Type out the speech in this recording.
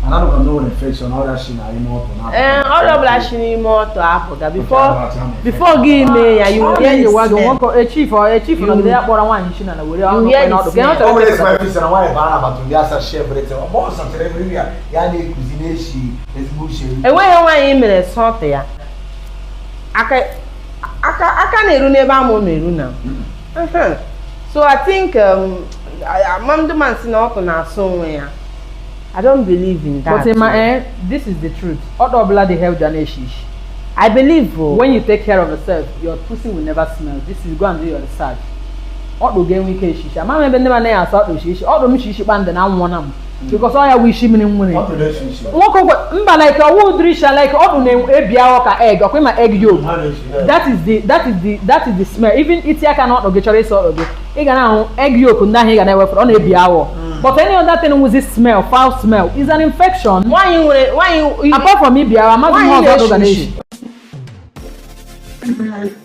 Ananụkwa na o nwere infection, ọrịa shi na ime ọtụ na. Ee, ọrịa ọbụla si n'ime ọtụ apụga before gị mee ya, you will hear the Nyewa gị smell. nwoke echief ọ echief nọgide ya kpọrọ nwaanyị isi na na were ọnụ hear kwe the n'ọdụ. smell. Ka ọ O chọrọ nwere ịchepụta. ezigbo isi na nwaanyị baa na bathroom, ya sacha everything. Ọ ọ sachara everywhere, ya na-ekuzi na-eshi ezigbo uche. Enweghị nwaanyị mere sọtụ ya aka na-eru n'ebe amụ na-eru na. So I think amamdụman si na ọtụ na-asụ onwe ya. I don't believe in that. But ma, this is the truth. Ọdụ ọbụla dị healthy na-eshi ishi. I believe o. When you take care of yourself, your pussy will never smell. This is, go and do your research. Ọdụ ga-enwe ike eshi ishi. Ama m ebe ndị ma na asa ọdụ shi ishi. Ọdụ m shi ishi kpandị na anwụọ na m. Because ọ ya wụ isi mmiri nwere. Ọtụ na-eshi ishi. Nwoke mba, like ọwụ ụdịrị isha, like ọdụ na-ebi awọ ka egg, ọkwa ma egg yolk. Ha na-eshi ya. That is the smell. Even iti aka na ọdụ gị chọrọ ịsa ọdụ gị, ị ga na-ahụ egg yolk ndị ahụ ị ga na-ewepụrụ, ọ na-ebi awọ. But any other thing with this smell, foul smell, is an infection. Nwaanyị nwere nwaanyị Apart from ibi awọ, amaghị m ihe Nwaanyị ọzọ ọdụ ga na-eshi na-eshi.